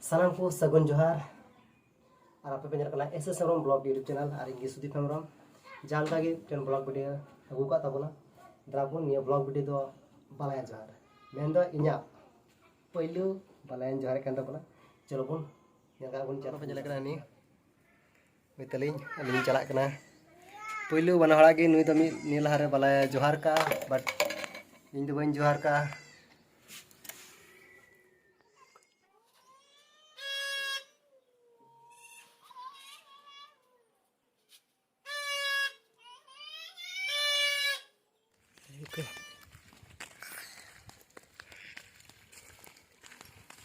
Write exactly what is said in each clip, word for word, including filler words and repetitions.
ᱥᱟᱱᱟᱢ ᱠᱚ ᱥᱟᱹᱜᱩᱱ ᱡᱚᱦᱟᱨ᱾ ᱟᱨ ᱟᱯᱮ ᱯᱮ ᱧᱮᱞ ᱠᱟᱱᱟ S S Hembrom vlog YouTube channel, ᱟᱨ ᱤᱧ ᱜᱮ ᱥᱩᱫᱤᱯ ᱦᱮᱢᱵᱨᱚᱢ᱾ ᱡᱟᱦᱟᱸ ᱞᱮᱠᱟ ᱜᱮ ᱢᱤᱫᱴᱮᱱ ᱵᱞᱚᱜ ᱵᱷᱤᱰᱤᱭᱳ ᱟᱹᱜᱩ ᱠᱟᱜ ᱛᱟᱵᱚᱱᱟ᱾ ᱫᱮᱞᱟ ᱵᱚᱱ, ᱱᱤᱭᱟᱹ ᱵᱞᱚᱜ ᱵᱷᱤᱰᱤᱭᱳ ᱫᱚ ᱵᱟᱞᱟᱭᱟ ᱡᱚᱦᱟᱨ, ᱢᱮᱱᱫᱚ ᱤᱧᱟᱹᱜ ᱯᱳᱭᱞᱳ ᱵᱟᱞᱟᱭᱟᱧ ᱡᱚᱦᱟᱨᱮᱫ ᱠᱟᱱ ᱛᱟᱵᱚᱱᱟ᱾ ᱪᱚᱞᱚ ᱵᱚᱱ ᱧᱮᱞ ᱠᱟᱜ ᱵᱚᱱ, ᱪᱮᱫ ᱞᱮᱠᱟ ᱠᱟᱱᱟ ᱱᱤᱭᱟᱹ᱾ ᱱᱩᱭ ᱛᱟᱹᱞᱤᱧ, ᱟᱹᱞᱤᱧ ᱪᱟᱞᱟᱜ ᱠᱟᱱᱟ᱾ ᱯᱳᱭᱞᱳ ᱵᱟᱱᱟ ᱦᱚᱲᱟᱜ ᱜᱮ ᱱᱩᱭ ᱫᱚ ᱢᱤᱫ ᱱᱤᱭᱟᱹ ᱞᱟᱦᱟᱨᱮ ᱵᱟᱞᱟᱭᱟ ᱡᱚᱦᱟᱨ ᱠᱟᱜᱼᱟ, but ᱤᱧ ᱫᱚ ᱵᱟᱹᱧ ᱡᱚᱦᱟᱨ ᱠᱟᱜᱼᱟ᱾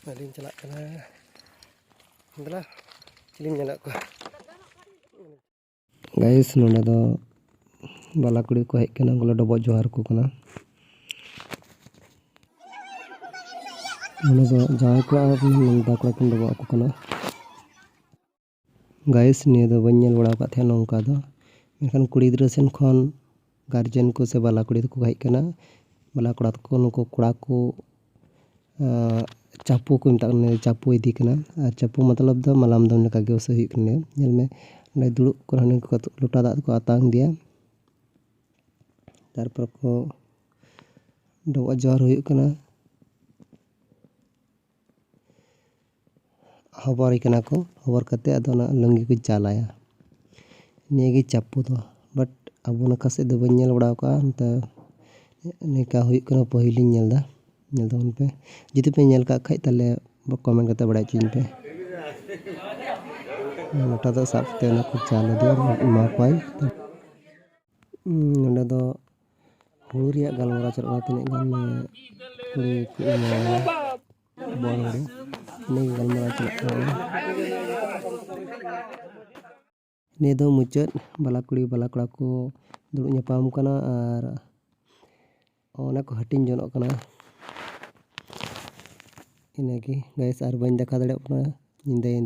ᱟᱹᱞᱤᱧ ᱪᱟᱞᱟᱜ ᱠᱟᱱᱟ᱾ ᱫᱮᱞᱟ, ᱪᱤᱞᱤᱧ ᱧᱮᱞᱮᱫ ᱠᱚᱣᱟ? ᱜᱟᱭᱤᱥ, ᱱᱚᱰᱮ ᱫᱚ ᱵᱟᱞᱟ ᱠᱩᱲᱤ ᱠᱚ ᱦᱮᱡ ᱠᱟᱱᱟ, ᱩᱱᱠᱩ ᱞᱮ ᱰᱚᱵᱚᱜ ᱡᱚᱦᱟᱨ ᱟᱠᱚ ᱠᱟᱱᱟ᱾ ᱱᱚᱰᱮ ᱫᱚ ᱡᱟᱶᱟᱭ ᱠᱚᱲᱟ ᱟᱨ ᱫᱟ ᱠᱚᱲᱟ ᱠᱤᱱ ᱰᱚᱵᱚᱜ ᱟᱠᱚ ᱠᱟᱱᱟ᱾ ᱜᱟᱭᱤᱥ, ᱱᱤᱭᱟᱹ ᱫᱚ ᱵᱟᱹᱧ ᱧᱮᱞ ᱵᱟᱲᱟ ᱟᱠᱟᱫ ᱛᱟᱦᱮᱸᱫ ᱱᱚᱝᱠᱟ ᱫᱚ, ᱢᱮᱱᱠᱷᱟᱱ ᱠᱩᱲᱤ ᱜᱤᱫᱽᱨᱟᱹ ᱥᱮᱱ ᱠᱷᱚᱱ ᱜᱟᱨᱡᱮᱱ ᱠᱚ ᱥᱮ ᱵᱟᱞᱟ ᱠᱩᱲᱤ ᱛᱟᱠᱚ ᱠᱚ ᱦᱮᱡ ᱠᱟᱱᱟ᱾ ᱵᱟᱞᱟ ᱠᱚᱲᱟ ᱛᱟᱠᱚ, ᱱᱩᱠᱩ ᱠᱚᱲᱟ ᱠᱚ, ᱟᱸ, ᱪᱟᱯᱚ ᱠᱚ ᱢᱮᱛᱟᱜ ᱠᱟᱱᱟ, ᱪᱟᱯᱚ ᱤᱫᱤ ᱠᱟᱱᱟ᱾ ᱟᱨ ᱪᱟᱯᱚ ᱢᱚᱛᱞᱚᱵ ᱫᱚ ᱢᱟᱞᱟᱢ ᱫᱚᱢ ᱞᱮᱠᱟ ᱜᱮ ᱥᱮ ᱦᱩᱭᱩᱜ ᱠᱟᱱᱟ᱾ ᱧᱮᱞ ᱢᱮ, ᱚᱸᱰᱮ ᱫᱩᱲᱩᱵ ᱠᱚ ᱦᱟᱱᱮ ᱠᱚ ᱞᱚᱴᱟ ᱫᱟᱜ ᱛᱮᱠᱚ ᱟᱛᱟᱝ ᱤᱫᱤᱭᱟ᱾ ᱛᱟᱨᱯᱚᱨ ᱠᱚ ᱰᱚᱵᱚᱜ ᱡᱚᱦᱟᱨ ᱦᱩᱭᱩᱜ ᱠᱟᱱᱟ᱾ ᱦᱚᱵᱚᱨᱮ ᱠᱟᱱᱟ ᱠᱚ, ᱦᱚᱵᱚᱨ ᱠᱟᱛᱮ ᱟᱫᱚ ᱚᱱᱟ ᱞᱩᱝᱜᱤ ᱠᱚ ᱪᱟᱞᱟᱭᱟ᱾ ᱱᱤᱭᱟᱹ ᱜᱮ ᱪᱟᱯᱚ ᱫᱚ, but ᱟᱵᱚ ᱱᱟᱠᱷᱟ ᱥᱮᱫ ᱫᱚ ᱵᱟᱹᱧ ᱧᱮᱞ ᱵᱟᱲᱟ ᱟᱠᱟᱫᱼᱟ᱾ ᱱᱚᱛᱮ ᱱᱤᱝᱠᱟ ᱦᱩᱭᱩᱜ ᱠᱟᱱᱟ, ᱯᱟᱹᱦᱤᱞᱤᱧ ᱧᱮᱞ ᱮᱫᱟ᱾ ᱧᱮᱞ ᱛᱟᱵᱚᱱ ᱯᱮ, ᱡᱩᱫᱤ ᱯᱮ ᱧᱮᱞ ᱠᱟᱜ ᱠᱷᱟᱡ, ᱛᱟᱦᱞᱮ ᱠᱚᱢᱮᱱᱴ ᱠᱟᱛᱮ ᱵᱟᱲᱟᱭ ᱦᱚᱪᱚᱧ ᱯᱮ᱾ ᱞᱚᱴᱟ ᱫᱚ ᱥᱟᱵ ᱠᱟᱛᱮ ᱚᱱᱟ ᱠᱚ ᱪᱟ ᱞᱟᱫᱮᱭᱟ, ᱮᱢᱟ ᱠᱚᱣᱟᱭ᱾ ᱦᱩᱸ, ᱱᱚᱸᱰᱮ ᱫᱚ ᱦᱩᱲᱩ ᱨᱮᱭᱟᱜ ᱜᱟᱞᱢᱟᱨᱟᱣ ᱪᱟᱞᱟᱜ ᱠᱟᱱᱟ, ᱛᱤᱱᱟᱹᱜ ᱜᱟᱱ, ᱮ, ᱠᱩᱲᱤ ᱠᱚ ᱮᱢᱟᱭᱟ ᱵᱚᱱ ᱦᱩᱲᱩ, ᱤᱱᱟᱹᱜᱮ ᱜᱟᱞᱢᱟᱨᱟᱣ ᱪᱟᱞᱟᱜ ᱠᱟᱱᱟ᱾ ᱱᱤᱭᱟᱹ ᱫᱚ ᱢᱩᱪᱟᱹᱫ, ᱵᱟᱞᱟ ᱠᱩᱲᱤ ᱵᱟᱞᱟ ᱠᱚᱲᱟ ᱠᱚ ᱫᱩᱲᱩᱵ ᱧᱟᱯᱟᱢ ᱠᱟᱱᱟ ᱟᱨ ᱚᱱᱟ ᱠᱚ ᱦᱟᱹᱴᱤᱧ ᱡᱚᱱᱚᱜ ᱠᱟᱱᱟ᱾ ᱤᱱᱟᱹᱜᱮ ᱜᱟᱭᱤᱥ, ᱟᱨ ᱵᱟᱹᱧ ᱫᱮᱠᱷᱟᱣ ᱫᱟᱲᱮᱭᱟᱜ ᱠᱟᱱᱟ, ᱧᱤᱫᱟᱹᱭᱮᱱ